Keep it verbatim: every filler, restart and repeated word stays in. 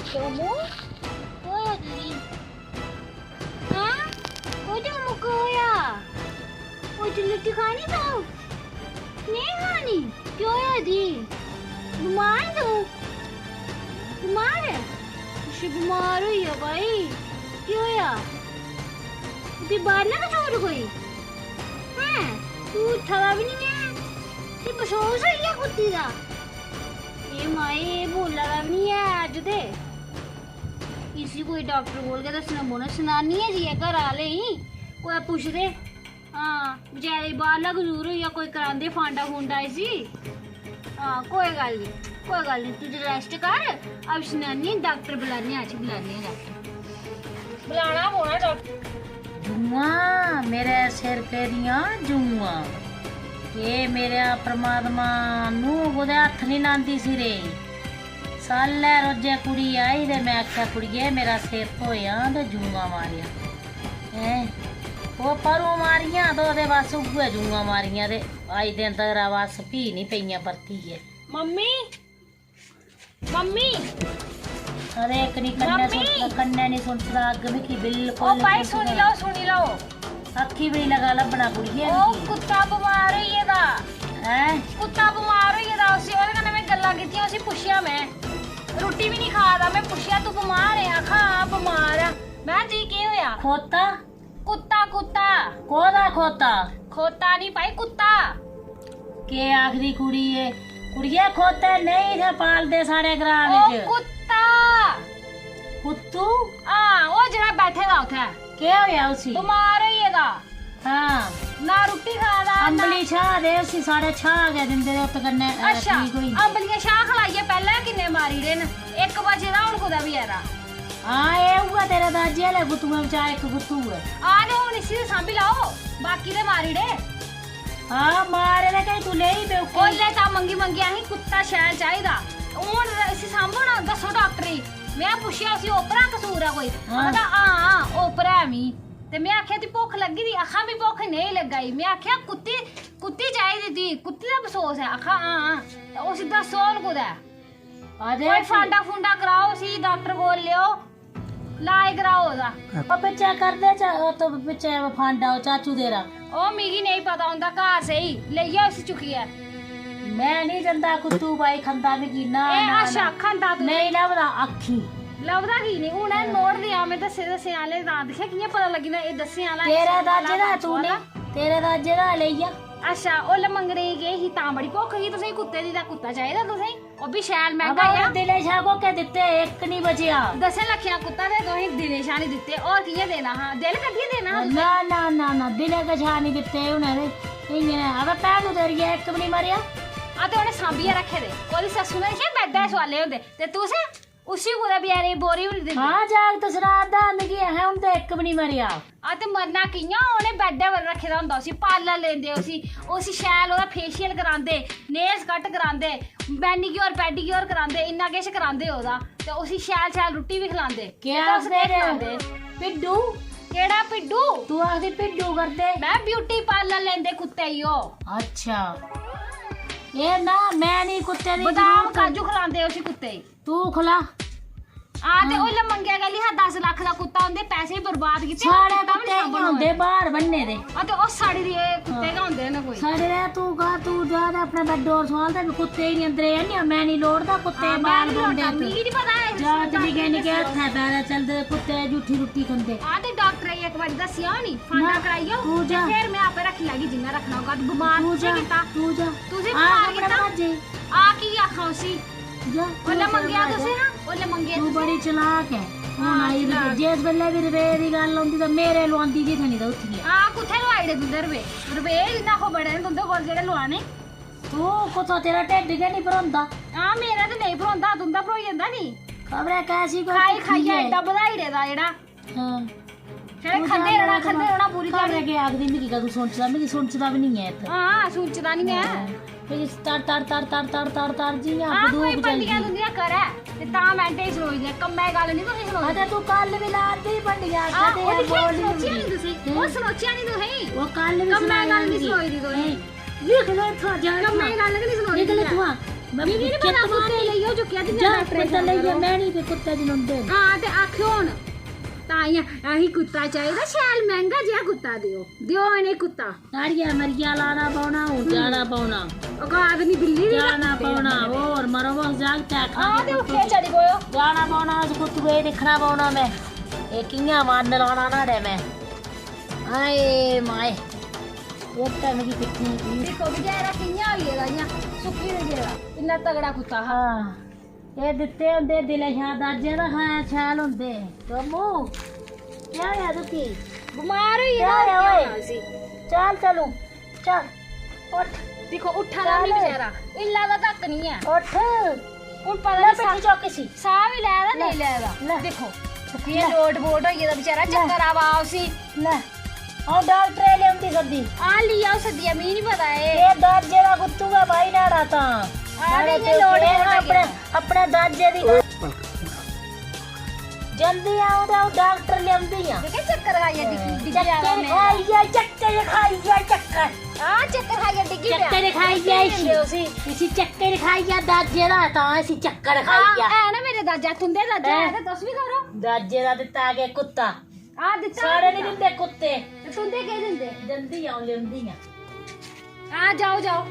जम्मू? केह् होआ दीदी? हैं? ओह् जम्मू केह् होआ? ओह् रुट्टी खानी तूं? नेईं खानी? केह् होआ दी? बमार ऐ तूं? बमार ऐ? अच्छा, बमार होई गेआ भाई। केह् होआ? तुगी बाह्रला कसूर कोई? हैं? तूं उट्ठा दा बी निं ऐ। तुगी बसोस होई गेआ कुत्ती दा? एह् माए, एह् बोल्ला दा बी निं ऐ अज्ज ते। इसी कोई डाक्टर कोल गै दस्सना पौना। सनानी आं जाइयै घरा आह्लें गी, कुतै पुछदे। हां, बचैरे गी बाह्रला कसूर होई गेआ, कोई करांदे फांडा फूंडा इसी। हां, कोई गल्ल निं, कोई गल्ल निं, तूं rest कर, अ'ऊं सनानी आं, डाक्टर बलाने आं, अज्ज बलाने आं डाक्टर। बलाना पौना डाक्टर। जुआं, मेरे सिर पेदियां जुआं। एह् मेरा परमात्मा, नूंह् कुतै हत्थ निं लांदी सिरै गी। सालै रोजै कुड़ी आई ते में आखेआ, "कुड़िये, मेरा सिर धोएआं ते जुआं मारेआं।" हैं? ओह् परूं मारियां ते ओह्दे बस उ'ऐ जुआं मारियां ते अज्ज दिन तगड़ा बस फ्ही निं पेइयां परतियै। Mummy, mummy. अरे, इक निं कन्नै मम्मी। सुन, कन्नै निं सुनचदा, अग्ग मिगी बिल्कुल ओ भाई, निं सुनी सुनचदा। लैओ, सुनी लैओ। अक्खी बी निं लगा लब्भना कुड़िये ओ मिगी। कुत्ता बमार होई गेदा। हैं? कुत्ता बमार होई गेदा, उसी, ओह्दे कन्नै में गल्लां कीतियां, उसी पुच्छेआ में। रुट्टी बी निं खा दा, में पुच्छेआ, "तूं बमार ऐ?" आखा, "हां, बमार आं।" में, "जी, केह् होआ?" खोता? कुत्ता, कुत्ता। कोह्दा खोता? खोता निं भाई, कुत्ता। केह् आखदी कुड़ी एह्? कुड़िये, खोते नेईं इत्थै पालदे साढ़े ग्रां ओ बिच। कुत्ता। कुत्तू? हां, ओह् जेह्ड़ा बैठे दा उत्थै। केह् होआ उसी? बमार होई गेदा। हां। ना रुट्टी खा दा, ना अंबली छाह् दे उसी, साढ़े छाह् गै दिंदे ते उत्त कन्नै, अ, अच्छा, ठीक होई जंदे। अंबलियां छाह् खलाइयै पैह्लें किन्ने मारी ओड़े न। इक बचे दा हून कुतै बचैरा। हां, एह् उ'ऐ तेरे दाजे आह्ले गुत्तुएं बिच्चा इक गुत्तू ऐ। हां, ते हून इसी ते सांभी लैओ, बाकी ते मारी ओड़े। हां, मारे दे कई तू लेई बेवकूफ। ओल्लै तां मंगी मंगी असें कुत्ता शैल चाहिदा। हून इसी सांभो ना, दस्सो डाक्टरै गी। में पुच्छेआ उसी, "ओपरा कसूर ऐ कोई?" हां। आखदा, "हां, हां, ओपरा ऐ मी।" ते में आखेआ, "तुगी भुक्ख लग्गी दी?" आखा, "मी भुक्ख नेईं लग्गा दी।" में आखेआ, "कुत्ती, कुत्ती चाहिदी तुगी? कुत्ती दा बसोस ऐ?" आखा, "हां, हां।" ते उसी दस्सो हून कुतै। अरे कोई फांडा फुंडा कराओ उसी, डाक्टर कोल लेओ, लाज कराओ ओह्दा। ओह् पिच्छें करदे चा-, ओह् तो पिच्छें फांडा ओह् चाचू तेरा। ओह् मिगी नेईं पता, उं'दा घर स्हेई, लेई जाओ इसी चुक्कियै। में निं जंदा, कुत्तू भाई खंदा मिगी, ना, एह् ना, अच्छा, ना। खंदा तू? नेईं लभदा अक्खीं। लभदा की निं? हून एह् नोट देआ, में दस्से दस्से आह्ले तां दिक्खेआ कि'यां पता लग्गी ना एह् दस्से आह्ला, तेरे एह् दाजे दा आह्ला, तू आह्ला। नेईं, तेरे दाजे दा लेई जा। अच्छा, ओल्लै मंगने गी गे ही तां बड़ी भुक्ख ही तुसेंगी कुत्ते दी, तां कुत्ता चाहिदा तुसेंगी? ओह् बी शैल मैंह्गा अबा, जेहा। दिलै शा कोह्के दित्ते, इक निं बचेआ। दसें लक्खें दा कुत्ता ते तुसें दिलै शा निं दित्ते, होर कि'यां देना हा? दिल कड्ढियै देना हा तुसें। ना, ना, ना, ना, दिलै कशा निं दित्ते उ'नें ते इ'यां। अबा, भैनू तेरियै इक बी निं मरेआ। आ ते उ'नें सांभियै रक्खे दे। ओह्दी सस्सू ने दिक्खेआ बैड्डै च सोआले होंदे। ते तुसें उसी कुतै बचैरे गी बोरी बी निं दिंदे। हां, जागत सनाऽ दा मिगी, अहें उं'दे इक बी निं मरेआ। आ ते मरना कि'यां? उ'नें बैड्डै पर रक्खे दा होंदा उसी, पार्लर लेंदे उसी, उसी शैल ओह्दा फेशियल करांदे, नेल्स कट करांदे, मैनीक्योर पैडीक्योर करांदे, इन्ना किश करांदे ओह्दा, ते उसी शैल शैल रुट्टी बी खलांदे। केह् ते तुस आखदे केह् ने? खलांदे? भिड्डू? केह्ड़ा भिड्डू? तू आखदी भिड्डू करदे? में ब्यूटी पार्लर लेंदे कुत्ते गी ओह्। अच्छा। एह् ना, में निं कुत्ते दी बदाम जरूरत। काजू खलांदे उसी कुत्ते गी। तू खला। आ ते ओल्लै मंगेआ गै लिहा दस लक्ख दा कुत्ता, उं'दे पैसे बी बर्बाद कीते, साढ़े कुत्ता बी कुत्ते निं इ'यां होंदे, बाह्र बन्ने दे। आ ते ओह् साढ़े दे कुत्ते गै होंदे न कोई। साढ़े दे तू गा, तू जा ते अपने बैड्डे पर सोआल ते कुत्ते गी अंदरे आह्नेआ, में निं लोड़दा कुत्ते हां, में बाल निं लोड़दा, बौंदे। मिगी निं पता ऐ। जागत निक्के निक्के हत्थै पैरै चलदे, कुत्ते जूठी रुट्टी खंदे। आ ते डाक्टरै गी इक बारी दस्सी आओ नी, फांडा ना, कराई आओ, तू जा। ते फिर में आपे रक्खी लैगी जिन्ना रक्खना होगा। ते बमार तू तुसें जा, कीता। तू जा। तुसें आ, बमार अपने कीता। भ्राजे। आ की आखां उसी? जा, तू ओल्लै जा, मंगेआ जा। तुसें, हां? ओल्लै मंगेआ तू तुसें। बड़ी चलाक ऐ। हून हां, आई चलाक। जिस बेल्लै बी रपेऽ दी गल्ल औंदी तां मेरे लोआंदी जी थनी तां उत्थै। हां, कुत्थै लोआई ओड़े तुं'दे रपेऽ? रपेऽ जिन्ना आखो बड़े न तुं'दे कोल जेह्ड़े लोआने। तू कुत्थै, तेरा ढिड्ड गै निं भरोंदा। हां, मेरा ते नेईं भरोंदा, तुं'दा भरोई जंदा नी। खबरै कैसी कोई खाई भुक्खी खाइयै ऐ। एड्डा बधाई ओड़े दा जेह्ड़ा। हां। छड़े तू खंदे जा रौह्ना, खंदे रौह्ना पूरी खबरै ध्याड़ी। केह् आखदी, मिगी कदूं सुनचदा, मिगी सुनचदा बी निं ऐ इत्त। हां, सुनचदा निं ऐ। हां। फिर इस तर, तर, तर जि'यां हां, बंदूक कोई चलदी। पंडियां तुंदियां करै, ते तां मैंटें च सनोई दियां। कम्मै दी गल्ल निं तुसें सनोई। हां, ते तूं कल्ल बी ला दी पंडियां, हां, आखा दे ओह् दिक्खेआ, बोल निं सनोचियां निं तुसें। हैं? ओह् सनोचियां निं तुसें। ओह् कल्ल बी कम्मै दी सनाया गल्ल निं मिगी। सनोई दी तुसें। हैं? निकल इत्थुआं, जा कम्मै दी इत्थुआं। गल्ल गै निं सनोई निकल दी ऐ। इत्थुआं। मिगी निं पता, कुत्ते लेई आओ, चुक्केआ ते जा, डाक्टरै कुत्ते लेई जा, में निं ते कुत्ते जनोंदे न। हां, ते आखेओ हून। तां इ'यां, असें कुत्ता चाहिदा, शैल मैंह्गा जेहा कुत्ता देओ। देओ इ'नें कुत्ता। साढ़िया मरिया लाना पौना, हून जाना पौना। औकात निं बिल्ली दी जाना रक्खी दी पौना, इ'नें। होर मरो, बस जागतै आखना हां, ते कुत्तू उट्ठियै दी। चली पौयो। जाना पौना, उस कुत्तुए गी दिक्खना पौना में। एह् कि'यां मन लाना न्हाड़े में। हाए माए, एह् ते मिगी दिक्खी दी। दिक्खो बचैरा कि'यां होई गेदा, इ'यां सुक्की निं गेदा। इन्ना तगड़ा कुत्ता हा। हां, एह् दित्ते होंदे दिलै शा दाजे दा हा, शैल होंदे। कम्मू, केह् होआ तुगी? बमार होई गेदा, केह् होआ होर केह् ओए? होना उसी? चल चलू, चल, उठ। दिक्खो, उट्ठा दा निं चल। बचैरा, हिल्ला दा तक निं ऐ। उठ। हून पता निं पिट्ठी सा-, चुक्क इसी। साह् बी लै दा, नेईं लै दा। लै। दिक्खो, कि'यां लै। लोट-बोट होई गेदा बचैरा, लै। चक्कर आवा उसी। लै, अ'ऊं डाक्टरै गी लेओंदी सद्दी। आ, लेई आओ सद्दियै, मिगी निं पता ऐ। एह् दाजे दा कुत्तू गै भाई न्हाड़ा तां। आ, न्हाड़े ते इ'यां लोट-बोट होई अपने, गेदा। अपने दाजे दी। जल्दी आओ ते अ'ऊं डाक्टर लेओंदी आं। दिक्खे चक्कर खाइयै डिग्गी, डिग्गी चक्कर आवा में। खाइयै, चक्कर खाइयै, चक्कर। आ, चक्कर खाइयै डिग्गी पेआ। चक्कर खाइयै इसी। उसी। इसी चक्कर खाइयै दाजे दा तां इसी चक्कर आ, खाइयै। है ना मेरे दाजा, तुं'दे दाजा है ते तुस बी करो। दाजे दा दित्ता के कुत्ता? आ, दित्ता सारे कुत्ता। निं दिंदे कुत्ते। ते तुं'दे केह् दिंदे? जंदी अ'ऊं लेओंदी आं। आ, जाओ, जाओ।